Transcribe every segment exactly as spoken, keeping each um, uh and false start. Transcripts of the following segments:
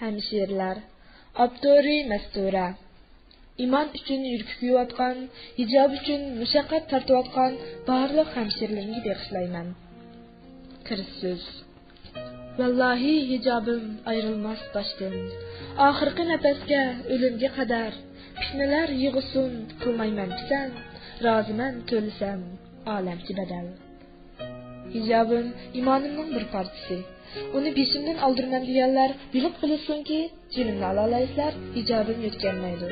ھەمشىرىلەر. ئاپتورى مەستۇرە. ئىمان ئۈچۈن يۈرىكى كۆيۈۋاتقان، ھىجاب ئۈچۈن مۇشەققەت تارتىۋاتقان بارلىق ھەمشىرىلىرىمگە بېغىشلايمەن. كىرىش سۆز. ۋاللاھى، ھىجابىم ئايرىلماس باشتىن. ئاخىرقى نەپەسكە، ئۆلۈمگە قەدەر. پىتنىلەر يىغسۇن، قىلمايمەن پىسەنت. رازىمەن تۆلىسەم ئالەمچە بەدەل. ھىجابىم ئىمانىمنىڭ بىر پارچىسى. ئۇنى بېشىمدىن ئالدۇرىمەن دېگەنلەر بىلىپ قېلىشسۇنكى، جېنىمنى ئالالايسىلەر، ھىجابىم يۆتكەلمەيدۇ.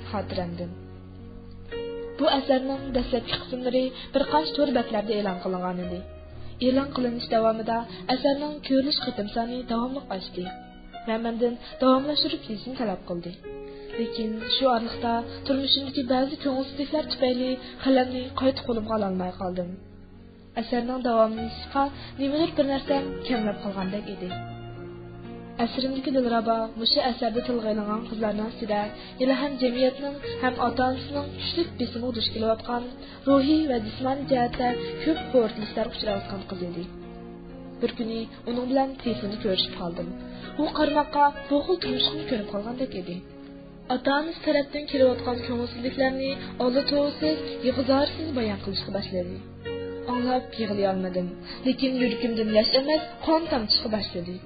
خاتىرەمدىن. بۇ ئەسەرنىڭ دەسلەپكى قىسىملىرى بىر قانچە تور بەتلەردە ئېلان قىلىنغانىدى. ئېلان قىلىنىش داۋامىدا ئەسەرنىڭ كۆرۈلۈش قېتىم سانى داۋاملىق ئاشتى ۋە مەندىن داۋاملاشتۇرۇپ يېزىشنى تەلەپ قىلدى. لېكىن شۇ ئارىلىقتا تۇرمۇشۇمدىكى بەزى كۆڭۈلسىزلىكلەر تۈپەيلى قەلەمنى قايتا قولۇمغا ئالالماي قالدىم. ئەسەرنىڭ داۋاملىشىشىغا نېمىدۇر بىر نەرسەم كەملەپ قالغاندەك ئىدى. ئەسىرىمدىكى دىلرەبا مۇشۇ ئەسەردە تىلغا ئېلىنغان قىزلارنىڭ ئىچىدە ھېلىھەم جەمئىيەتنىڭ ھەم ئاتا-ئانىسىنىڭ كۈچلۈك بېسىمىغا دۇچ كېلىۋاتقان، روھىي ۋە جىسمانىي جەھەتتە كۆپ خورىتىلىشلارغا ئۇچراۋاتقان قىز ئىدى. بىر كۈنى ئۇنىڭ بىلەن تېلېفوندا كۆرۈشۈپ قالدىم. ئۇ قارىماققا بۇ خىل تۇرمۇشقىمۇ كۆنۈپ قالغاندەك ئىدى. ئاتا-ئانىسى تەرەپتىن كېلىۋاتقان كۆڭۈلسىزلىكلەرنى ئاللا توۋىسىز، يىغا-زارسىز بايان قىلىشقا باشلىدى. ئاڭلاپ يىغلىيالمىدىم، لېكىن يۈرىكىمدىن ياش ئەمەس، قان تامچىشقا باشلىدى.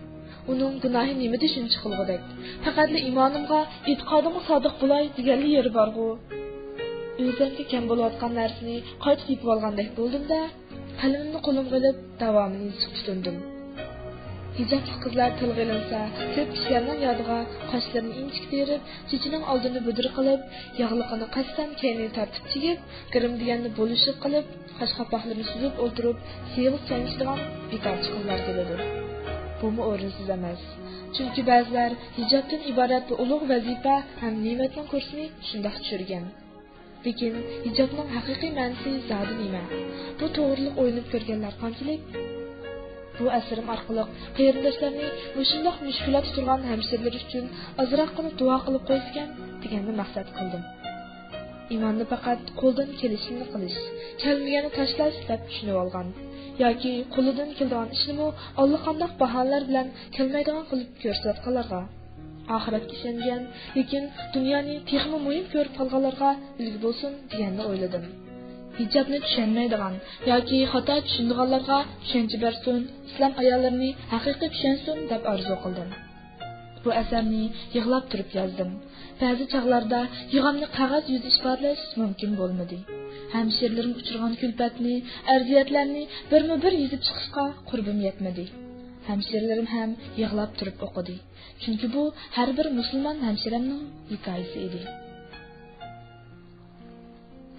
ئۇنىڭ گۇناھى نېمىدە شۇنچە قىلغۇدەك؟ پەقەتلا ئىمانىمغا، ئېتىقادىمغا سادىق بولاي دېگەنلا يېرى بارغۇ. ئۆزۈمگە كەم بولۇۋاتقان نەرسىنى قايتا تېپىۋالغاندەك بولدۇم-دە، قەلىمىمنى قولۇمغا ئېلىپ، داۋامىنى يېزىشقا تۇتۇندۇم. ھىجابلىق قىزلار تىلغا ئېلىنسا، كۆپ كىشىلەرنىڭ يادىغا قاشلىرىنى ئىنچىكە تېرىپ، چېچىنىڭ ئالدىنى بۈدۈر قىلىپ، ياغلىقىنى قەستەن كەينىگە تارتىپ چىگىپ، گىرىم دېگەننى بولۇشۇپ قىلىپ، قاش قاپاقلىرىنى سۈزۈپ ئولتۇرۇپ، سېغىز چاينىشىدىغان بىكارچى قىزلار كېلىدۇ. بۇمۇ ئورۇنسىز ئەمەس. چۈنكى بەزىلەر ھىجابتىن ئىبارەت بۇ ئۇلۇغ ۋەزىپە ھەم نېمەتنىڭ كۇرسىنى شۇنداق چۈشۈرگەن. لېكىن ھىجابنىڭ ھەقىقىي مەنىسى زادى نېمە؟ بۇ توغرىلىق ئويلىنىپ كۆرگەنلەر قانچىلىك؟ بۇ ئەسىرىم ئارقىلىق قېرىنداشلارنى مۇشۇنداق مۈشكۈلاتتا تۇرغان ھەمشىرىلىرى ئۈچۈن ئازراققىنە دۇئا قىلىپ قويسىكەن دېگەننى مەقسەت قىلدىم. ئىماننى پەقەت قولدىن كېلىشىنى قىلىش، كەلمىگەننى تاشلاش دەپ چۈشىنىۋالغان ياكى قولىدىن كېلىدىغان ئىشنىمۇ ئاللىقانداق باھانىلەر بىلەن كەلمەيدىغان قىلىپ كۆرسىتىۋاتقانلارغا، ئاخىرەتكە ئىشەنگەن، لېكىن دۇنيانى تېخىمۇ مۇھىم كۆرۈپ قالغانلارغا ئۈلگە بولسۇن دېگەننى ئويلىدىم. ھىجابنى چۈشەنمەيدىغان ياكى خاتا چۈشىنىدىغانلارغا چۈشەنچە بەرسۇن، ئىسلام ئاياللىرىنى ھەقىقىي چۈشەنسۇن دەپ ئارزۇ قىلدىم. بۇ ئەسەرنى يىغلاپ تۇرۇپ يازدىم. بەزى چاغلاردا يىغامنى قەغەز يۈزىدە ئىپادىلەش مۇمكىن بولمىدى. ھەمشىرىلىرىم ئۇچرىغان كۈلپەتنى، ئەزىيەتلەرنى بىرمۇ بىر يېزىپ چىقىشقا قۇربۇم يەتمىدى. ھەمشىرىلىرىم ھەم يىغلاپ تۇرۇپ ئوقۇدى. چۈنكى بۇ ھەر بىر مۇسۇلمان ھەمشىرەمنىڭ ھېكايىسى ئىدى.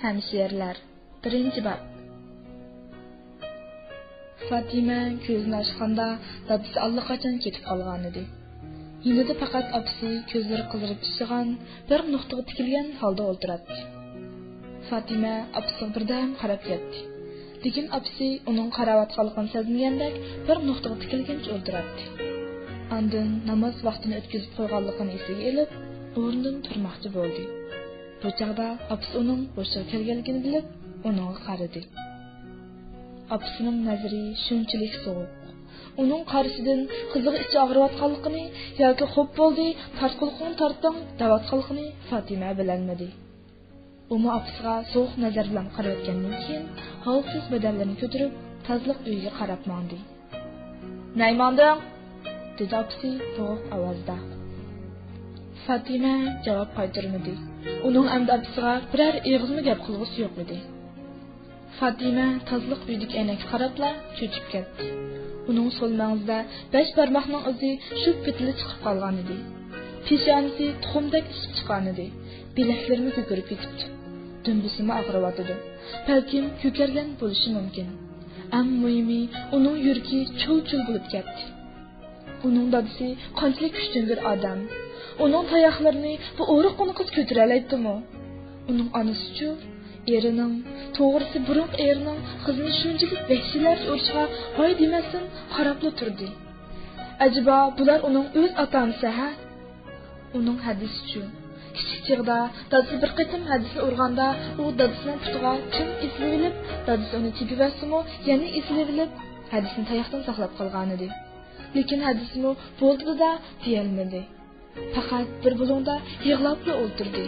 ھەمشىرىلەر، بىرىنچى باب. فاتىمە كۆزىنى ئاچقاندا، دادىسى ئاللىقاچان كېتىپ قالغانىدى. يېنىدا پەقەت ئاپىسى كۆزلىرى قىزىرىپ ئىششىغان، بىر نۇقتىغا تىكىلگەن ھالدا ئولتۇراتتى. فاتىمە ئاپىسىغا بىردەم قاراپ ياتتى. لېكىن ئاپىسى ئۇنىڭ قاراۋاتقانلىقىنى سەزمىگەندەك بىر نۇقتىغا تىكىلگىنىچە ئولتۇراتتى. ئاندىن ناماز ۋاقتىنى ئۆتكۈزۈپ قويغانلىقىنى ئېسىگە ئېلىپ، ئورنىدىن تۇرماقچى بولدى. بۇ چاغدا ئاپىسى ئۇنىڭ ھوشىغا كەلگەنلىكىنى بىلىپ، ئۇنىڭغا قارىدى. ئاپىسىنىڭ نەزىرى شۇنچىلىك سوغۇق. ئۇنىڭ قارىشىدىن قىزىغا ئىچى ئاغرىۋاتقانلىقىنى ياكى خوپ بولدى، تارتقۇلىقىڭنى تارتتىڭ دەۋاتقانلىقىنى فاتىمە بىلەلمىدى. ئۇمۇ ئاپىسىغا سوغۇق نەزەر بىلەن قاراۋەتكەندىن كېيىن، ھالسىز بەدەنلىرىنى كۆتۈرۈپ، تازىلىق ئۆيىگە قاراپ ماڭدى. نەگە ماڭدىڭ؟ دېدى ئاپىسى بوغۇق ئاۋازدا. فاتىمە جاۋاب قايتۇرمىدى. ئۇنىڭ ئەمدى ئاپىسىغا بىرەر ئېغىزمۇ گەپ قىلغۇسى يوق ئىدى. فاتىمە تازىلىق ئۆيىدىكى ئەينەككە قاراپلا چۆچۈپ كەتتى. ئۇنىڭ سول مەڭزىدە بەش بارماقنىڭ ئىزى شۇ پېتىلا چىقىپ قالغانىدى. پېشانىسى تۇخۇمدەك ئىششىپ چىققانىدى. بىلەكلىرىمۇ كۆكىرىپ كېتىپتۇ. دۈمبىسىمۇ ئاغرىۋاتىدۇ. بەلكىم كۆكەرگەن بولۇشى مۇمكىن. ئەڭ مۇھىمى، ئۇنىڭ يۈرىكى چۇل-چۇل بولۇپ كەتتى. ئۇنىڭ دادىسى قانچىلىك كۈچتۈڭگۈر ئادەم. ئۇنىڭ تاياقلىرىنى بۇ ئورۇق قونى قىز كۆتۈرەلەيتتىمۇ؟ ئۇنىڭ ئانىسىچۇ؟ ئېرىنىڭ، توغرىسى بۇرۇنقى ئېرىنىڭ قىزىنى شۇنچىلىك ۋەھشىيلەرچە ئۇرۇشىغا ھاي دېمەستىن قاراپلا تۇردى. ئەجەبا بۇلار ئۇنىڭ ئۆز ئاتا-ئانىسى ھە؟ ئۇنىڭ ھەدىسىچۇ؟ كىچىك چېغىدا دادىسى بىر قېتىم ھەدىسىنى ئۇرغاندا، ئۇ دادىسىنىڭ پۇتىغا چىڭ ئېسىلىۋېلىپ، دادىسى ئۇنى تېپىۋەتسىمۇ، يەنە ئېسىلىۋېلىپ، ھەدىسىنى تاياقتىن ساقلاپ قالغانىدى. لېكىن ھەدىسىمۇ «بولدى» دېدى دېيەلمىدى. پەقەت بىر بۇلۇڭدا يىغلاپلا ئولتۇردى،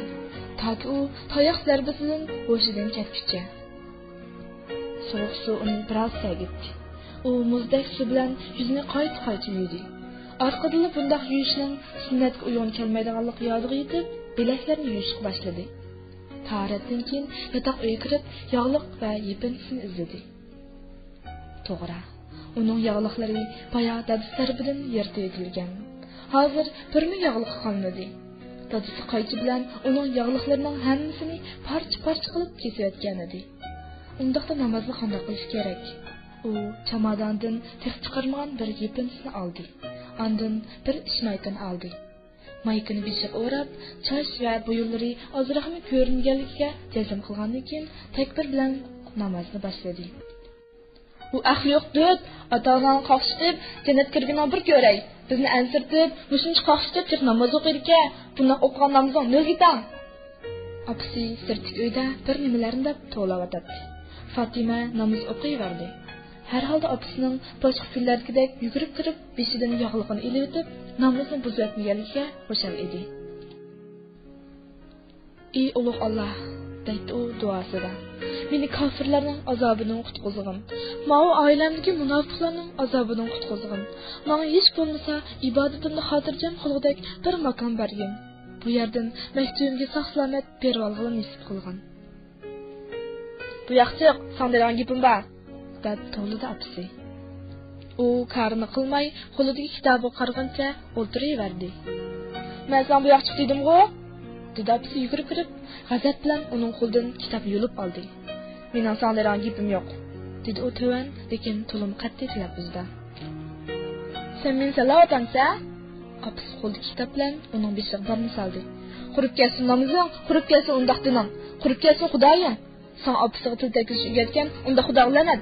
تاكى ئۇ تاياق زەربىسىدىن ھوشىدىن كەتكۈچە. سوغۇق سۇ ئۇنى بىراز سەگىتتى. ئۇ مۇزدەك سۇ بىلەن يۈزىنى قايتا-قايتا يۇيدى. ئارقىدىنلا بۇنداق يۇيۇشنىڭ سۈننەتكە ئۇيغۇن كەلمەيدىغانلىقى يادىغا يېتىپ، بىلەكلىرىنى يۇيۇشقا باشلىدى. تاھارەتتىن كېيىن ياتاق ئۆيگە كىرىپ، ياغلىق ۋە يېپىنچىسىنى ئىزلىدى. توغرا، ئۇنىڭ ياغلىقلىرى بايا دادىسى تەرىپىدىن يىرتىۋېتىلگەن. ھازىر بىرمۇ ياغلىقى قالمىدى. دادىسى قايچى بىلەن ئۇنىڭ ياغلىقلىرىنىڭ ھەممىسىنى پارچە-پارچە قىلىپ كېسىۋەتكەنىدى. ئۇنداقتا نامازنى قانداق قىلىش كېرەك؟ ئۇ چاماداندىن تېخى چىقارمىغان بىر يېپىنچىسىنى ئالدى. ئاندىن بىر ئىش مايكىنى ئالدى. مايكىنى بېشىغا ئوراپ، چاچ ۋە بويۇنلىرى ئازراقمۇ كۆرۈنگەنلىكىگە جەزم قىلغاندىن كېيىن، تەكبىر بىلەن نامازنى باشلىدى. بۇ ئەقلى يوق دۆت، ئاتا-ئاناڭنى قاقشىتىپ، جەننەتكە كىرگىنىڭ بىر كۆرەي. بىزنى ئەنسىرىتىپ، مۇشۇنچە قاقشىتىپ، تېخى ناماز ئوقۇيدىكەن. بۇنداق ئوقۇغان نامىزىڭ نۆلگە تاڭ. ئاپىسى سىرتتىكى ئۆيدە بىر نېمىلەرنى دەپ توۋلاۋاتاتتى. فاتىمە ناماز ئوقۇيۋەردى. ھەر ھالدا ئاپىسىنىڭ باشقا كۈنلەردىكىدەك يۈگۈرۈپ كىرىپ، بېشىدىن ياغلىقىنى ئېلىۋېتىپ، نامىزىنى بۇزۇۋەتمىگەنلىكىگە خۇشال ئىدى. «ئى ئۇلۇغ ئاللا!» دەيتتى ئۇ دۇئاسىدا. «مېنى كاپىرلارنىڭ ئازابىدىن قۇتقۇزغىن. ماۋۇ ئائىلەمدىكى مۇناپىقلارنىڭ ئازابىدىن قۇتقۇزغىن. ماڭا ھېچ بولمىسا ئىبادىتىمنى خاتىرجەم قىلغۇدەك بىر ماكان بەرگىن. بۇ يەردىن مەكتىۋىمگە ساق-سالامەت بېرىۋالغىلى نېسىپ قىلغىن.» «بۇ ياقچىق، ساڭا دەيدىغان گېپىم بار.» دەپ توۋلىدى ئاپىسى. ئۇ كارىنى قىلماي، قولىدىكى كىتابىغا قارىغىنىچە ئولتۇرۇۋەردى. «مەن ساڭا بۇ ياقچىق دېدىمغۇ؟» دېدى ئاپىسى يۈگۈرۈپ كىرىپ، غەزەپ بىلەن ئۇنىڭ قولىدىن كىتابنى يۇلۇپ ئالدى. «مېنىڭ ساڭا دەيدىغان گېپىم يوق.» دېدى ئۇ تۆۋەن، لېكىن تولىمۇ قەتئىي تەلەپپۇزدا. «سەن مېنى سەنلەۋاتامسەن؟» ئاپىسى قولىدىكى كىتاب بىلەن ئۇنىڭ بېشىغا بارمىق سالدى. «قۇرۇپ كەتسۇن نامىزىڭ، قۇرۇپ كەتسۇن ئۇنداق دىنىڭ، قۇرۇپ كەتسۇن خۇدايىڭ! ساڭا ئاپىسىغا تىل تەگكۈزۈش ئۆگەتكەن ئۇنداق خۇداغا لەنەت!»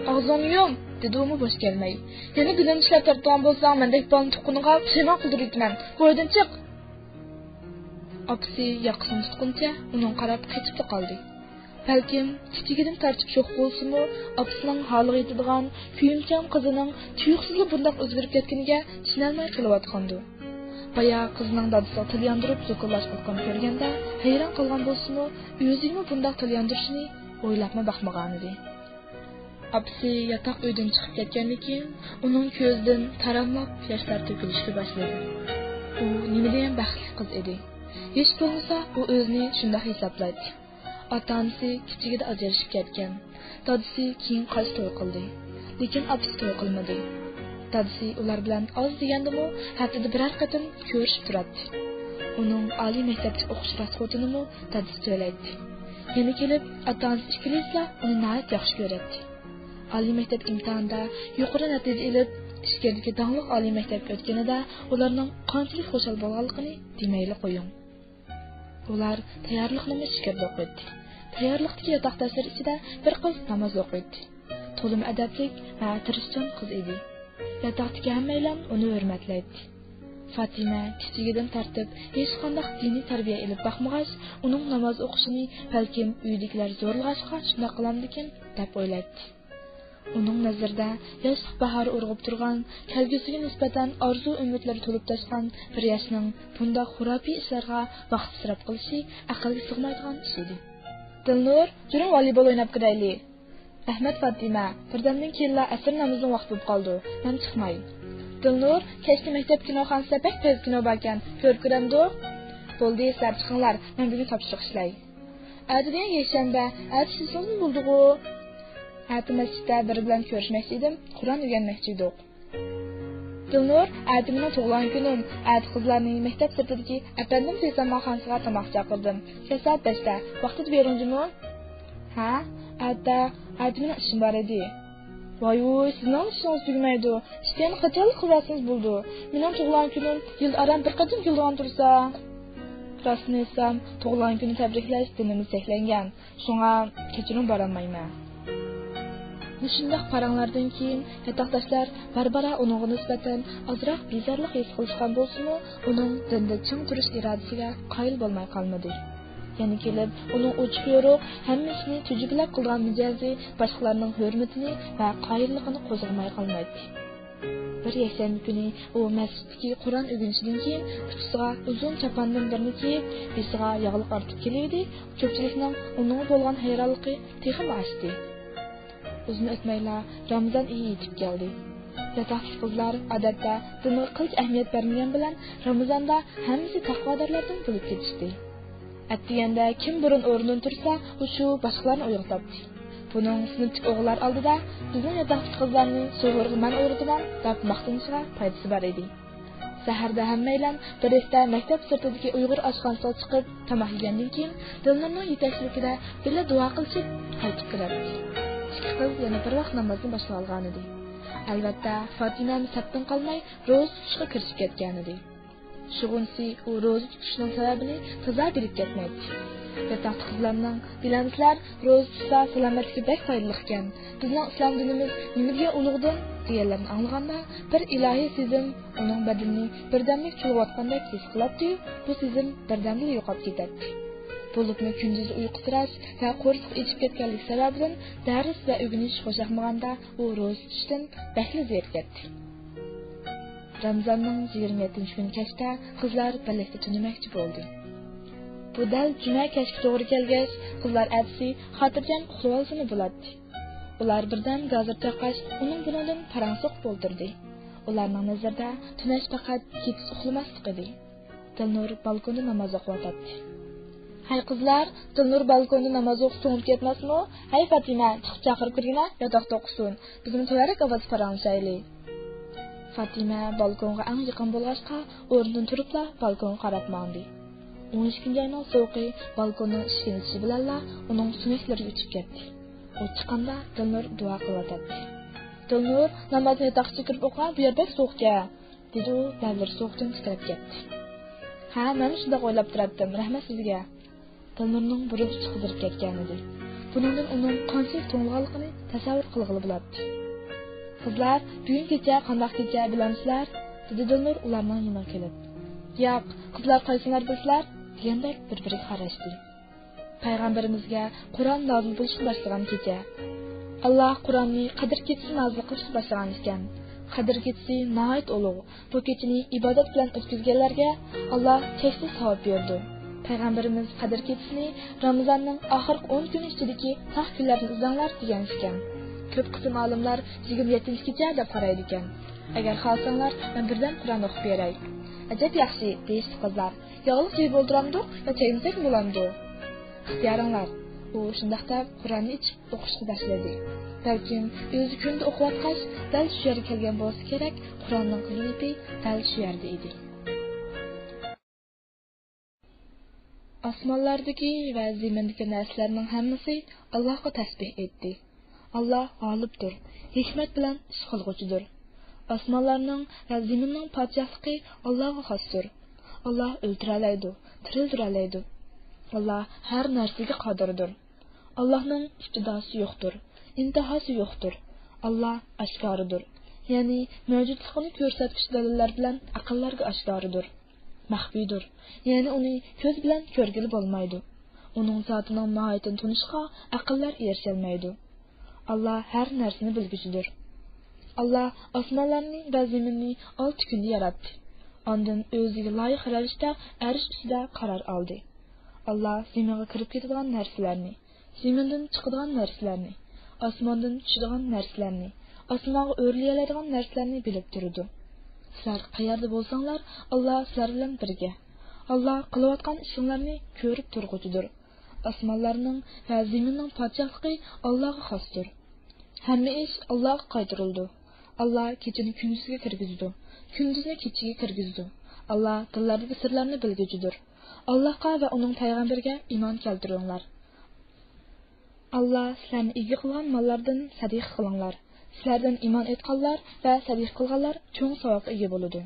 «ئاغزىڭنى يۇم!» دېدى ئۇمۇ بوش كەلمەي. «يەنە گۈناھنى ئىشلەپ تارتىدىغان بولساڭ، مەندەك بالىنى تۇغقىنىڭغا پۇشايمان قىلدۇرۇۋېتىمەن. روھىدىن چىق!» ئاپىسى ياقىسىنى تۇتقىنىچە ئۇنىڭغا قاراپ قېتىپلا قالدى. بەلكىم كىچىكىدىن تارتىپ شوخ بولسىمۇ، ئاپىسىنىڭ ھالىغا يېتىدىغان كۆيۈمچان قىزىنىڭ تۇيۇقسىزلا بۇنداق ئۆزگىرىپ كەتكىنىگە چۈشىنەلمەي قېلىۋاتقاندۇ. بايا قىزىنىڭ دادىسىغا تىل ياندۇرۇپ زوكۇللاشقانلىقىنى كۆرگەندە ھەيران قالغان بولسىمۇ، ئۆزىگىمۇ بۇنداق تىل ياندۇرۇشىنى ئويلاپمۇ باقمىغانىدى. ئاپىسى ياتاق ئۆيدىن چىقىپ كەتكەندىن كېيىن، ئۇنىڭ كۆزىدىن تاراملاپ ياشلار تۆكۈلۈشكە باشلىدى. ئۇ نېمىدېگەن بەختلىك قىز ئىدى. ھېچ بولمىسا، ئۇ ئۆزىنى شۇنداق ھېسابلايتتى. ئاتا-ئانىسى كىچىكىدە ئاجرىشىپ كەتكەن. دادىسى كېيىن قايتا توي قىلدى. لېكىن ئاپىسى توي قىلمىدى. دادىسى ئۇلار بىلەن ئاز دېگەندىمۇ ھەپتىدە بىرەر قېتىم كۆرۈشۈپ تۇراتتى. ئۇنىڭ ئالىي مەكتەپتە ئوقۇش راسخوتىنىمۇ دادىسى تۆلەيتتى. يەنە كېلىپ ئاتا-ئانىسى ئىككىلىسىلا ئۇنى ناھايىتى ياخشى كۆرەتتى. ئالىي مەكتەپ ئىمتىھانىدا يۇقىرى نەتىجە ئېلىپ، ئىچكىرىدىكى داڭلىق ئالىي مەكتەپكە ئۆتكىنىدە ئۇلارنىڭ قانچىلىك خۇشال بولغانلىقىنى دېمەيلا قويۇڭ. ئۇلار تەييارلىقنىمۇ ئىچكىرىدە ئوقۇيتتى. تەييارلىقتىكى ياتاقداشلىرى ئىچىدە بىر قىز ناماز ئوقۇيتتى. تولىمۇ ئەدەپلىك ۋە تىرىشچان قىز ئىدى. ياتاقتىكى ھەممەيلەن ئۇنى ھۆرمەتلەيتتى. فاتىمە كىچىكىدىن تارتىپ ھېچقانداق دىنىي تەربىيە ئېلىپ باقمىغاچ، ئۇنىڭ ناماز ئوقۇشىنى بەلكىم ئۆيدىكىلەر زورلىغاچقا شۇنداق قىلامدىكىن دەپ ئويلايتتى. ئۇنىڭ نەزىرىدە ياشلىق باھارى ئۇرغۇپ تۇرغان، كەلگۈسىگە نىسبەتەن ئارزۇ-ئۈمىدلىرى تولۇپ تاشقان بىر ياشنىڭ بۇنداق خۇراپىي ئىشلارغا ۋاقىت ئىسراپ قىلىشى ئەقىلگە سىغمايدىغان ئىش ئىدى. دىلنۇر، يۈرۈڭ ۋالىبول ئويناپ كىرەيلى. ئەھمەت، فاتىمە، بىردەمدىن كېيىنلا ئەسىر نامىزىنىڭ ۋاقتى بولۇپ قالىدۇ، مەن چىقماي. دىلنۇر، كەچتە مەكتەپ كىنوخانىسىدا بەك پەس كىنو باركەن، كۆرۈپ كىرەمدۇ؟ بولدى، سىلەر چىقىڭلار، مەن بۈگۈن تاپشۇرۇق ئىشلەي. ئەتە دېگەن يەكشەنبە، ئەتە ئىشلىسىڭىزمۇ بولىدىغۇ. ئەتە مەسچىتتە بىرى بىلەن كۆرۈشمەكچى ئىدىم، قۇرئان ئۆگەنمەكچى ئىدۇق. دىلنۇر، ئەتە مېنىڭ تۇغۇلغان كۈنۈم، ئەتە قىزلارنى مەكتەپ سىرتىدىكى ئەپەندىم سېيىت مېھمانخانىسىغا تاماققا چاقىردىم. كەچ سائەت بەشتە، ۋاقتىدا بېرىڭ جۇمۇ. ھە؟ ئەتە، ئەتە مېنىڭ ئىشىم بار ئىدى. ۋاي ۋۇي، سىزنىڭمۇ ئىشىڭىز تۈگىمەيدۇ. ئىش دېگەننى قاچانلا قىلىۋەتسىڭىز بولىدۇ. مېنىڭ تۇغۇلغان كۈنۈم يىلدا ئاران بىر قېتىم كېلىدىغان تۇرسا. راستىنى ئېيتسام، تۇغۇلغان كۈننى تەبرىكلەش دىنىمىز چەكلەنگەن. شۇڭا كەچۈرۈم بارالمايمەن. مۇشۇنداق پاراڭلاردىن كېيىن ياتاقداشلار بارا-بارا ئۇنىڭغا نىسبەتەن ئازراق بىزارلىق ھېس قىلىشقان بولسىمۇ، ئۇنىڭ دىندا چىڭ تۇرۇش ئىرادىسىگە قايىل بولماي قالمىدى. يەنە كېلىپ ئۇنىڭ ئوچۇق-يورۇق، ھەممە ئىشنى تۈجۈپىلەپ قىلىدىغان مىجەزى باشقىلارنىڭ ھۆرمىتىنى ۋە قايىللىقىنى قوزغىماي قالمايتتى. بىر يەكشەنبە كۈنى ئۇ مەسچىتتىكى قۇرئان ئۆگىنىشىدىن كېيىن ئۇچىسىغا ئۇزۇن چاپاندىن بىرنى كىيىپ، بېشىغا ياغلىق ئارتىپ كېلىۋىدى. كۆپچىلىكنىڭ ئۇنىڭغا بولغان ھەيرانلىقى تېخىمۇ ئاشتى. ئۇزۇن ئۆتمەيلا رامىزان ئېيى يېتىپ كەلدى. ياتاقتىكى قىزلار، ئادەتتە، دىنغا قىلچە ئەھمىيەت بەرمىگەن بىلەن، رامىزاندا ھەممىسى تەقۋادارلاردىن بولۇپ كېتىشتى. ئەتىگەندە كىم بۇرۇن ئورنىدىن تۇرسا، ئۇ شۇ باشقىلارنى ئويغىتاتتى. بۇنىڭ سىنىپتىكى ئوغۇللار ئالدىدا، «بىزنىڭ ياتاقتىكى قىزلارنى سوھۇرغا مەن ئويغىتىمەن» دەپ ماختىنىشىغا پايدىسى بار ئىدى. سەھەردە ھەممەيلەن بىرلىكتە مەكتەپ سىرتىدىكى ئۇيغۇر ئاشخانىسىغا چىقىپ، تاماق يېگەندىن كېيىن، دىلنۇرنىڭ يېتەكچىلىكىدە بىللە دۇئا قىلىشىپ قايتىپ كىرەتتى. ئىككى قىز يەنە بىر ۋاق نامازنى باشلىۋالغانىدى. ئەلۋەتتە، فاتىمەمۇ سەپتىن قالماي روزا تۇتۇشقا كىرىشىپ كەتكەنىدى. شۇغۇنىسى ئۇ روزا تۇتۇشنىڭ سەۋەبىنى تازا بىلىپ كەتمەيتتى. ياتاقتىكى قىزلارنىڭ، «بىلەمسىلەر، روزا تۇتسا سالامەتلىككە بەك پايدىلىقكەن. بىزنىڭ ئىسلام دىنىمىز نېمە دېگەن ئۇلۇغدۇن؟» دېگەنلەرنى ئاڭلىغاندا، بىر ئىلاھىي سېزىم ئۇنىڭ بەدىنىنى بىردەملىك چۇلغاۋاتقاندەك ھېس قىلاتتى-يۇ، بۇ سېزىم بىردەمدىلا يوقاپ كېتەتتى. بولۇپمۇ كۈندۈزى ئۇيقۇسىراش ۋە قورسىقى ئېچىپ كەتكەنلىكى سەۋەبىدىن دەرس ۋە ئۆگىنىش خۇشياقمىغاندا، ئۇ روزا تۇتۇشتىن بەكلا زېرىكەتتى. رامىزاننىڭ يىگىرمە يەتتىنچى كۈنى كەچتە قىزلار بىرلىكتە تۈنىمەكچى بولدى. بۇ دەل جۈمە كەچكە توغرا كەلگەچ، قىزلار ئەتىسى خاتىرجەم ئۇخلىۋالسىمۇ بولاتتى. ئۇلار بىردەم گازىر چاققاچ، ئۇنىڭ بۇنىڭدىن پاراڭ سوقۇپ ئولتۇردى. ئۇلارنىڭ نەزىرىدە تۈنەش پەقەت كېچىسى ئۇخلىماسلىق ئىدى. دىلنۇر بالكوندا ناماز ئوقۇۋاتاتتى. «ھەي قىزلار، دىلنۇر بالكوندا ناماز ئوقۇسا توڭۇپ كەتمەسمۇ؟ ھەي فاتىمە، چىقىپ چاقىرىپ كىرگىنە، ياتاقتا ئوقۇسۇن. بىزمۇ تۆۋەنرەك ئاۋازدا پاراڭلىشايلى.» فاتىمە بالكونغا ئەڭ يېقىن بولغاچقا، ئورنىدىن تۇرۇپلا بالكونغا قاراپ ماڭدى. ئون ئىككىنچى ئاينىڭ سوغۇقى بالكوننىڭ ئىشىكىنى ئېچىشى بىلەنلا ئۇنىڭ سۆڭەكلىرىگە ئۆتۈپ كەتتى. ئۇ چىققاندا دىلنۇر دۇئا قىلىۋاتاتتى. «دىلنۇر، نامازنى ياتاققا كىرىپ ئوقۇ، بۇ يەر بەك سوغۇقكەن.» دېدى ئۇ لەۋلىرى سوغۇقتىن تىترەپ كەتتى. ھە، مەنمۇ شۇنداق ئويلاپ تۇراتتىم، رەھمەت سىزگە. دىلنۇرنىڭ بۇرۇن ئىچى قىزىرىپ كەتكەنىدى. بۇنىڭدىن ئۇنىڭ قانچىلىك توڭلىغانلىقىنى تەسەۋۋۇر قىلغىلى بولاتتى. «قىزلار، بۈگۈن كېچە قانداق كېچە بىلەمسىلەر؟» دېدى دىلنۇر ئۇلارنىڭ يېنىغا كېلىپ. «ياق، قىزلار قايسىڭلار بىلسىلەر؟» دېگەندەك بىر-بىرىگە قاراشتى. پەيغەمبىرىمىزگە قۇرئان نازىل بولۇشقا باشلىغان كېچە. ئاللاھ قۇرئاننى قەدىر كېچىسى نازىل قىلىشقا باشلىغان ئىكەن. قەدىر كېچىسى ناھايىتى ئۇلۇغ. بۇ كېچىنى ئىبادەت بىلەن ئۆتكۈزگەنلەرگە ئاللاھ چەكسىز ساۋاب بېرىدۇ. پەيغەمبىرىمىز قەدىر كېچىسىنى رامىزاننىڭ ئاخىرقى ئون كۈنى ئىچىدىكى ساق كۈنلەردىن ئىزدەڭلار دېگەن ئىكەن. كۆپ قىسىم ئالىملار يىگىرمە يەتتىنچى كېچە دەپ قارايدىكەن. ئەگەر خالىساڭلار، مەن بىردەم قۇرئان ئوقۇپ بېرەي. ئەجەب ياخشى، دېيىشتى قىزلار. ياغلىق يەپ ئولتۇرامدۇق يا چەكمىسەكمۇ بولامدۇ؟ ئىختىيارىڭلار. ئۇ شۇنداق دەپ قۇرئاننى ئېچىپ ئوقۇشقا باشلىدى. بەلكىم ئۆزى كۈندە ئوقۇۋاتقاچ، دەل شۇ يەرگە كەلگەن بولسا كېرەك، قۇرئاننىڭ قىزىل يىپى دەل شۇ يەردە ئىدى. ئاسمانلاردىكى ۋە زېمىندىكى نەرسىلەرنىڭ ھەممىسى ئاللاھقا تەسبىھ ئېيتتى. ئاللاھ غالىبتۇر، ھېكمەت بىلەن ئىش قىلغۇچىدۇر. ئاسمانلارنىڭ ۋە زېمىننىڭ پادىشاھلىقى ئاللاھقا خاستۇر. ئاللاھ ئۆلتۈرەلەيدۇ، تىرىلدۈرەلەيدۇ. ئاللاھ ھەر نەرسىگە قادىردۇر. ئاللاھنىڭ ئىپتىداسى يوقتۇر، ئىنتىھاسى يوقتۇر. ئاللاھ ئاشكارىدۇر، يەنى مەۋجۇتلۇقىنى كۆرسەتكۈچى دەلىللەر بىلەن ئەقىللەرگە ئاشكارىدۇر. مەخپىيدۇر، يەنى ئۇنى كۆز بىلەن كۆرگىلى بولمايدۇ. ئۇنىڭ زاتىنىڭ ماھىيىتىنى تونۇشقا ئەقىللەر ئېرىشەلمەيدۇ. ئاللاھ ھەر نەرسىنى بىلگۈچىدۇر. ئاللاھ ئاسمانلارنى ۋە زېمىننى ئالتە كۈندە ياراتتى. ئاندىن ئۆزىگە لايىق رەۋىشتە ئەرش ئۈستىدە قارار ئالدى. ئاللاھ زېمىنغا كىرىپ كېتىدىغان نەرسىلەرنى، زېمىندىن چىقىدىغان نەرسىلەرنى، ئاسماندىن چۈشىدىغان نەرسىلەرنى، ئاسمانغا ئۆرلىيەلەيدىغان نەرسىلەرنى بىلىپ تۇرىدۇ. سىلەر قەيەردە بولساڭلار، ئاللاھ سىلەر بىلەن بىرگە. ئاللاھ قىلىۋاتقان ئىشىڭلارنى كۆرۈپ تۇرغۇچىدۇر. ئاسمانلارنىڭ ۋە زېمىننىڭ پادىشاھلىقى ئاللاھقا خاستۇر. ھەممە ئىش ئاللاھقا قايتۇرۇلىدۇ. ئاللاھ كېچىنى كۈندۈزگە كىرگۈزىدۇ، كۈندۈزنى كېچىگە كىرگۈزىدۇ. ئاللاھ دىللاردىكى سىرلارنى بىلگۈچىدۇر. ئاللاھقا ۋە ئۇنىڭ پەيغەمبىرىگە ئىمان كەلتۈرۈڭلار. ئاللاھ سىلەرنى ئىگە قىلغان ماللاردىن سەدىقە قىلىڭلار. سىلەردىن ئىمان ئېيتقانلار ۋە سەدىقە قىلغانلار چوڭ ساۋابقا ئىگە بولىدۇ.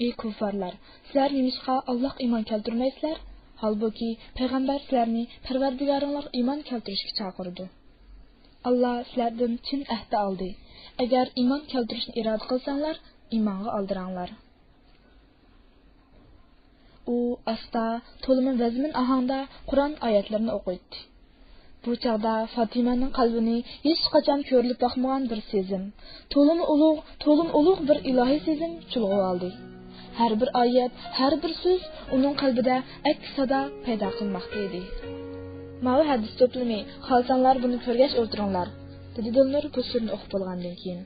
ئى كۇففارلار، سىلەر نېمىشقا ئاللاھقا ئىمان كەلتۈرمەيسىلەر؟ ھالبۇكى، پەيغەمبەر سىلەرنى پەرۋەردىگارىڭلارغا ئىمان كەلتۈرۈشكە چاقىرىدۇ. ئاللاھ سىلەردىن چىن ئەھدى ئالدى. ئەگەر ئىمان كەلتۈرۈشنى ئىرادە قىلساڭلار، ئىمانغا ئالدىراڭلار. ئۇ ئاستا، تولىمۇ ۋەزمىن ئاھاڭدا قۇرئان ئايەتلىرىنى ئوقۇيتتى. بۇ چاغدا فاتىمەنىڭ قەلبىنى ھېچقاچان كۆرۈلۈپ باقمىغان بىر سېزىم، تولىمۇ ئۇلۇغ، تولىمۇ ئۇلۇغ بىر ئىلاھىي سېزىم چۇلغىۋالدى. ھەر بىر ئايەت، ھەر بىر سۆز ئۇنىڭ قەلبىدە ئەكس سادا پەيدا قىلماقتا ئىدى. «ماۋۇ ھەدىس توپلىمى، خالىساڭلار بۇنى كۆرگەچ ئولتۇرۇڭلار»، دېدى دىلنۇر بۇ سۈرىنى ئوقۇپ بولغاندىن كېيىن.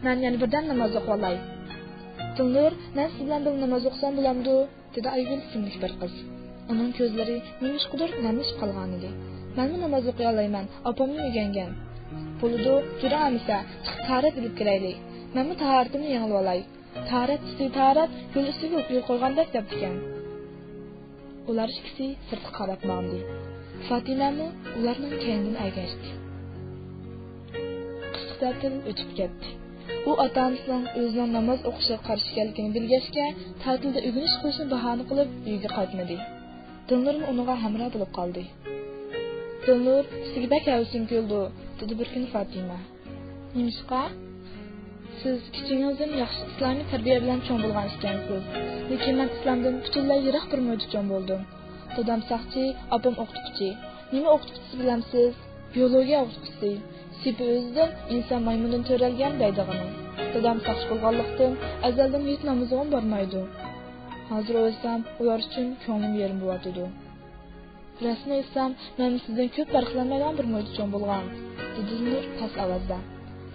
«مەن يەنە بىردەم ناماز ئوقۇۋالاي.» «دىلنۇر، مەن سىز بىلەن بىللە ناماز ئوقۇسام بولامدۇ؟» دېدى ئايگۈل ئىسىملىك بىر قىز. ئۇنىڭ كۆزلىرى نېمىشقىدۇر نەملىشىپ قالغانىدى. «مەنمۇ ناماز ئوقۇيالايمەن، ئاپامدىن ئۆگەنگەن.» «بولىدۇ، يۈرۈڭ ئەمىسە، چىقىپ تاھارەت ئېلىپ كىرەيلى. مەنمۇ تاھارىتىمنى يېڭىۋالاي. تاھارەت ئۈستىگە تاھارەت، يول ئۈستىگە يول قويغاندەك» دەپتىكەن. ئۇلار ئىككىسى سىرتقا قاراپ ماڭدى. فاتىمەمۇ ئۇلارنىڭ كەينىدىن ئەگەشتى. قىسقا تەتىل ئۆتۈپ كەتتى. ئۇ ئاتا-ئانىسىنىڭ ئۆزىنىڭ ناماز ئوقۇشىغا قارشى ئىكەنلىكىنى بىلگەچكە، تەتىلدە ئۆگىنىش قىلىشنى باھانە قىلىپ ئۆيىگە قايتمىدى. دىلنۇرمۇ ئۇنىڭغا ھەمراھ بولۇپ قالدى. «دىلنۇر، سىزگە بەك ھەۋىسىم كېلىدۇ»، دېدى بىر كۈنى فاتىمە. «نېمىشقا؟» «سىز كىچىكىڭىزدىن ياخشى ئىسلامىي تەربىيە بىلەن چوڭ بولغان ئىكەنسىز. لېكىن مەن ئىسلامدىن پۈتۈنلەي يىراق بىر مۇھىتتا چوڭ بولدۇم. دادام ساقچى، ئاپام ئوقۇتقۇچى. نېمە ئوقۇتقۇچىسى بىلەمسىز؟ بىيولوگىيە ئوقۇتقۇچىسى. سېپى ئۆزىدىن ئىنسان مايمۇندىن تۆرەلگەن دەيدىغىنى. دادام ساقچى بولغانلىقتىن، ئەزەلدىن ھېيت نامىزىغىمۇ بارمايدۇ. ھازىر ئويلىسام، ئۇلار ئۈچۈن كۆڭلۈم يېرىم بولۇۋاتىدۇ. راستىنى ئېيتسام، مەنمۇ سىزدىن كۆپ پەرقلەنمەيدىغان بىر مۇھىتتا چوڭ بولغان»، دېدى دىلنۇر پەس ئاۋازدا.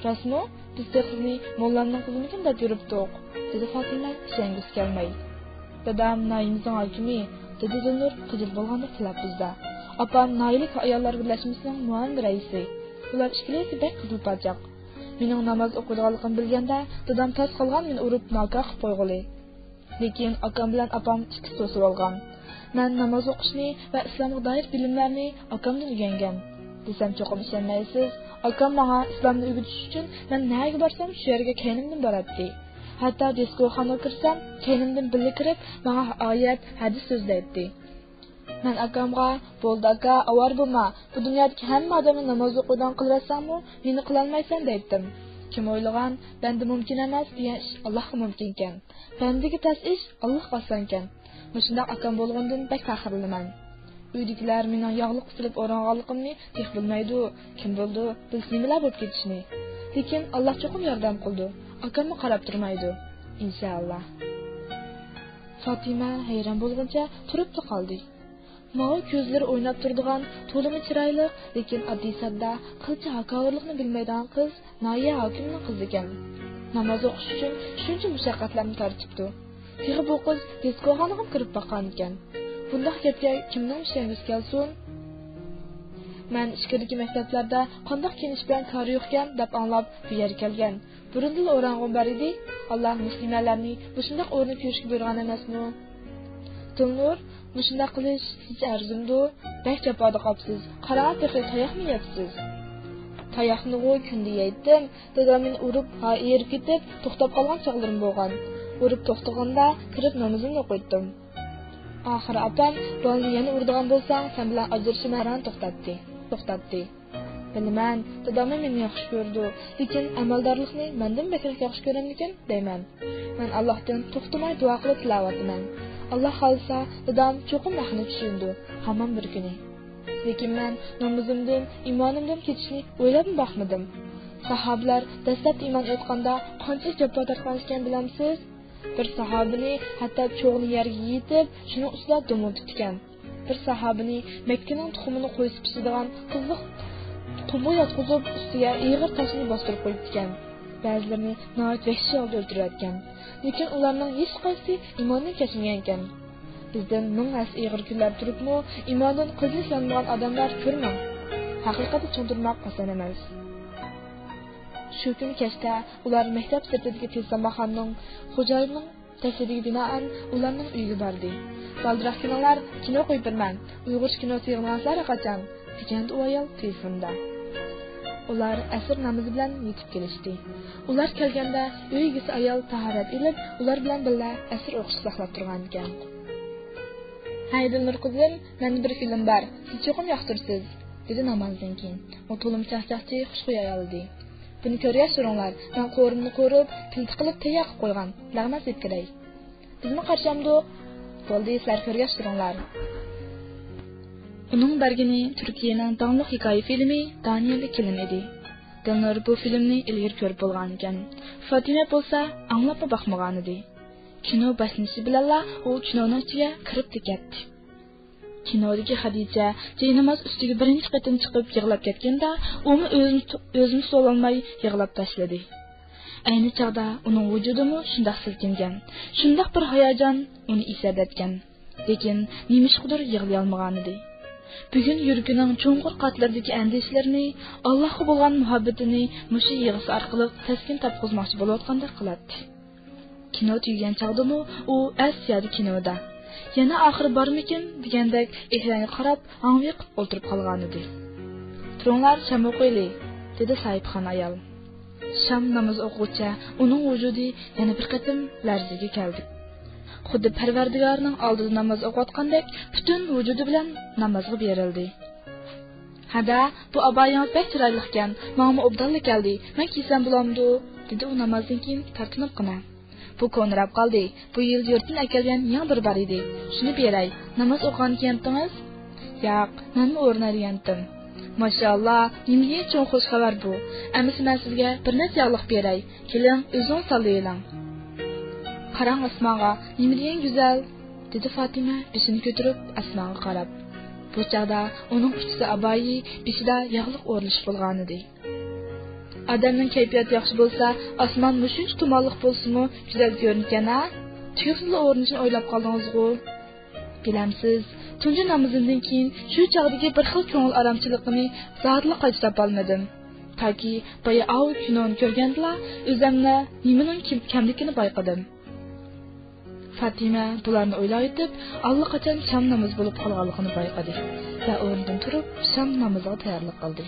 «راستمۇ؟ بىز تېخى سىزنى موللامنىڭ قىزىمىكىن دەپ يۈرۈپتۇق»، دېدى فاتىمە ئىشەنگۈسى كەلمەي. «دادام ناھىيىمىزنىڭ ھاكىمى»، دېدى دىلنۇر خىجىل بولغاندەك تەلەپپۇزدا. «ئاپام ناھىيىلىك ئاياللار بىرلەشمىسىنىڭ مۇئاۋىن رەئىسى. ئۇلار ئىككىلىسى بەك قىزىل پاچاق. مېنىڭ ناماز ئوقۇيدىغانلىقىمنى بىلگەندە، دادام تاس قالغان مېنى ئۇرۇپ ناكار قىلىپ قويغىلى. لېكىن ئاكام بىلەن ئاپام ئىككىسى توسۇۋالغان. مەن ناماز ئوقۇشنى ۋە ئىسلامغا دائىر بىلىملەرنى ئاكامدىن ئۆگەنگەن. دېسەم چوقۇم ئىشەنمەيسىز. ئاكام ماڭا ئىسلامنى ئۆگىتىش ئۈچۈن مەن نەگە بارسام شۇ يەرگە كەينىمدىن باراتتى. ھەتتا دىسكوخانىغا كىرسەم كەينىمدىن بىللە كىرىپ ماڭا ئايەت، ھەدىس سۆزلەيتتى. مەن ئاكامغا، بولدى ئاكا، ئاۋارە بولما، بۇ دۇنيادىكى ھەممە ئادەمنى ناماز ئوقۇيدىغان قىلىۋەتسەڭمۇ مېنى قىلالمايسەن دەيتتىم. كىم ئويلىغان، بەندە مۇمكىن ئەمەس دېگەن ئىش ئاللاھقا مۇمكىنكەن. بەندىگە تەس ئىش ئاللاھقا ئاسانكەن. مۇشۇنداق ئاكام بولغىنىدىن بەك پەخىرلىنىمەن. ئۆيدىكىلەر مېنىڭ ياغلىق سېلىپ ئورىغانلىقىمنى تېخى بىلمەيدۇ. كىم بىلىدۇ، بىلسە نېمىلەر بولۇپ كېتىشىنى. لېكىن ئاللاھ چوقۇم ياردەم قىلىدۇ. ئاكاممۇ قاراپ تۇرمايدۇ. ئىنشائاللاھ. فاتىمە ھەيران بولغىنىچە تۇرۇپلا قالدى. ماۋۇ كۆزلىرى ئويناپ تۇرىدىغان، تولىمۇ چىرايلىق، لېكىن ئاددىي-ساددا، قىلچە ھاكاۋۇرلۇقنى بىلمەيدىغان قىز ناھىيە ھاكىمىنىڭ قىزى ئىكەن. ناماز ئوقۇش ئۈچۈن شۇنچە مۇشەققەتلەرنى تارتىپتۇ. تېخى بۇ قىز دىسكوخانىغىمۇ كىرىپ باققانىكەن. بۇنداق گەپكە كىمنىڭ ئىشەنگۈسى كەلسۇن؟ مەن ئىچكىرىدىكى مەكتەپلەردە قانداق كىيىنىش بىلەن كارى يوقكەن دەپ ئاڭلاپ بۇ يەرگە كەلگەن. بۇرۇندىلا ئورانغۇم بار ئىدى. ئاللاھ مۇسلىمەنلەرنى مۇشۇنداق ئورۇندا كۆرۈشكە بۇيرۇغان ئەمەسمۇ؟ دىلنۇر، مۇشۇنداق قىلىش سىزچە ئەرزىمدۇ؟ بەك جاپادا قاپسىز. قاراڭ تېخى تاياقمۇ يەپسىز. تاياقنىغۇ كۈندە يەيتتىم. دادام مېنى ئۇرۇپ، ھا ئېرىپ كېتىپ، توختاپ قالغان چاغلىرىم بولغان. ئۇرۇپ توختىغىنىدا كىرىپ نامىزىمنى ئوقۇيتتۇم. ئاخىرى ئاپام، بالىنى يەنە ئۇرىدىغان بولساڭ، سەن بىلەن ئاجرىشىمەن، دەپ توختاتتى. توختاتتى. بىلىمەن، داداممۇ مېنى ياخشى كۆرىدۇ، لېكىن ئەمەلدارلىقنى مەندىن بەكرەك ياخشى كۆرەمدىكىن دەيمەن. مەن ئاللاھتىن توختىماي دۇئا قىلىپ تىلاۋەتتىمەن. ئاللاھ خالىسا، دادام چوقۇم ھەقنى چۈشىنىدۇ، ھامان بىر كۈنى. لېكىن مەن نامىزىمدىن، ئىمانىمدىن كېتىشنى ئويلاپمۇ باقمىدىم. ساھابىلەر دەسلەپتە ئىمان ئېيتقاندا قانچىلىك جاپا تارتقان ئىكەن بىلەمسىز؟ بىر ساھابىنى ھەتتا چوغنى يەرگە يېيىتىپ، شۇنىڭ ئۈستىدە دۇم ئۇتۇپتىكەن. بىر ساھابىنى مەككىنىڭ تۇخۇمىنى قويسا پىشىدىغان قىزىق قۇمغا ياتقۇزۇپ، ئۈستىگە ئېغىر تاشنى باستۇرۇپ قويۇپتىكەن. بەزىلىرىنى ناھايىتى ۋەھشىي ھالدا ئۆلتۈرۈۋەتكەن. لېكىن ئۇلارنىڭ ھېچقايسىسى ئىماندىن كەچمىگەنىكەن. بىزدىن مىڭ ھەسسە ئېغىر كۈنلەر تۇرۇپمۇ، ئىماندىن قىزىلىك يانمىغان ئادەملەر كۆرمەڭ. ھەقىقەتتە چوڭ تۇرماق ئاسان ئەمەس. شۇ كۈنى كەچتە ئۇلار مەكتەپ سىرتىدىكى تېلېساماخانىنىڭ خوجايىنىنىڭ تەكلىپىگە بىنائەن ئۇلارنىڭ ئۆيىگە باردى. «بالدۇرراق كېلىڭلار، كىنو قويۇپ بېرىمەن، ئۇيغۇرچە كىنو سېغىنغانسىلەر قاچان؟» دېگەنىدى ئۇ ئايال تېلېفوندا. ئۇلار ئەسىر نامىزى بىلەن يېتىپ كېلىشتى. ئۇلار كەلگەندە ئۆي ئىگىسى ئايال تاھارەت ئېلىپ، ئۇلار بىلەن بىللە ئەسىر ئوقۇشقا ساقلاپ تۇرغانىكەن. «ھەي دىلنۇر قىزىم، مەندە بىر فىلىم بار، سىز چوقۇم ياقتۇرىسىز»، دېدى نامازدىن كېيىن. ئۇ تولىمۇ چاقچاقچى، خۇشخۇي ئايال ئىدى. «بۇنى كۆرگەچ تۇرۇڭلار، مەن قورۇمنى قورۇپ، پىلتە قىلىپ تەييار قىلىپ قويغان، لەغمەن سېلىپ كىرەي.» «بىزمۇ قارشامدۇق؟» «بولدى، سىلەر كۆرگەچ تۇرۇڭلار.» ئۇنىڭ بەرگىنى تۈركىيەنىڭ داڭلىق ھېكايە فىلىمى دانىيەللىك كېلىن ئىدى. دىلنۇر بۇ فىلىمنى ئىلگىرى كۆرۈپ بولغانىكەن. فاتىمە بولسا ئاڭلاپمۇ باقمىغانىدى. كىنو باشلىنىشى بىلەنلا ئۇ كىنونىڭ ئىچىگە كىرىپلا كەتتى. كىنودىكى خەدىچە جايناماز ئۈستىگە بىرىنچى قېتىم چىقىپ يىغلاپ كەتكەندە، ئۇمۇ ئۆزىنى، ئۆزىنى تۇتالماي يىغلاپ تاشلىدى. ئەينى چاغدا ئۇنىڭ ۋۇجۇدىمۇ شۇنداق سىلكىنگەن، شۇنداق بىر ھاياجان ئۇنى ئېسەدەتكەن. لېكىن نېمىشقىدۇر يىغلىيالمىغانىدى. بۈگۈن يۈرىكىنىڭ چوڭقۇر قاتلىرىدىكى ئەندىشىلىرىنى، ئاللاھقا بولغان مۇھەببىتىنى مۇشۇ يىغىسى ئارقىلىق تەسكىن تاپقۇزماقچى بولۇۋاتقاندەك قىلاتتى. كىنو تۈگىگەن چاغدىمۇ ئۇ ئەس يادا كىنودا. يەنە ئاخىرى بارمىكىن دېگەندەك ئېكرانغا قاراپ ھاڭۋېقىپ ئولتۇرۇپ قالغانىدى. تۇرۇڭلار، شام ئوقۇيلى، دېدى ساھىبخان ئايال. شام نامىزى ئوقۇغۇچە ئۇنىڭ ۋۇجۇدى يەنە بىر قېتىم لەرزىگە كەلدى. خۇددى پەرۋەردىگارنىڭ ئالدىدا ناماز ئوقۇۋاتقاندەك پۈتۈن ۋۇجۇدى بىلەن نامازغا بېرىلدى. ھەدە، بۇ ئابايىڭىز بەك چىرايلىقكەن، ماڭىمۇ ئوبدانلا كەلدى، مەن كىيسەم بولامدۇ؟ دېدى ئۇ نامازدىن كېيىن تارتىنىپقىنا. بۇ كونىراپ قالدى، بۇ يىل يۇرتتىن ئەكەلگەن يېڭى بىر بار ئىدى، شۇنى بېرەي، ناماز ئوقۇغانكەنتىڭىز؟ ياق، مەنمۇ ئورۇن ئەرگەنتىم. ماشائاللا، نېمىدېگەن چوڭ خۇش خەۋەر بۇ، ئەمىسە مەن سىزگە بىر نەچچە ياغلىق بېرەي، كېلىڭ ئۆزىڭىز سالىۋېلىڭ. قاراڭ ئاسمانغا، نېمىدېگەن گۈزەل. دېدى فاتىمە بېشىنى كۆتۈرۈپ ئاسمانغا قاراپ. بۇ چاغدا ئۇنىڭ ئۇچىسى ئابايى، بېشىدا ياغلىق ئورۇنلىشىپ بولغانىدى. ئادەمنىڭ كەيپىياتى ياخشى بولسا، ئاسمان مۇشۇنچە تۇمانلىق بولسىمۇ گۈزەل كۆرۈنىدىكەن ھە؟ تۈگۈكسىزلا ئورۇنلىشىشنى ئويلاپ قالدىڭىزغۇ؟ بىلەمسىز، تۇنجى نامىزىمدىن كېيىن شۇ چاغدىكى بىر خىل كۆڭۈل ئارامچىلىقىنى زادىلا قايتا تاپالمىدىم. تاكى بايا ئاۋۇ كىنونى كۆرگەندىلا ئۆزۈمدە نېمىنىڭ كىم-، كەملىكىنى بايقىدىم. فاتىمە بۇلارنى ئويلاۋېتىپ، ئاللىقاچان شام نامىزى بولۇپ قالغانلىقىنى بايقىدى ۋە ئورنىدىن تۇرۇپ، شام نامىزىغا تەييارلىق قىلدى.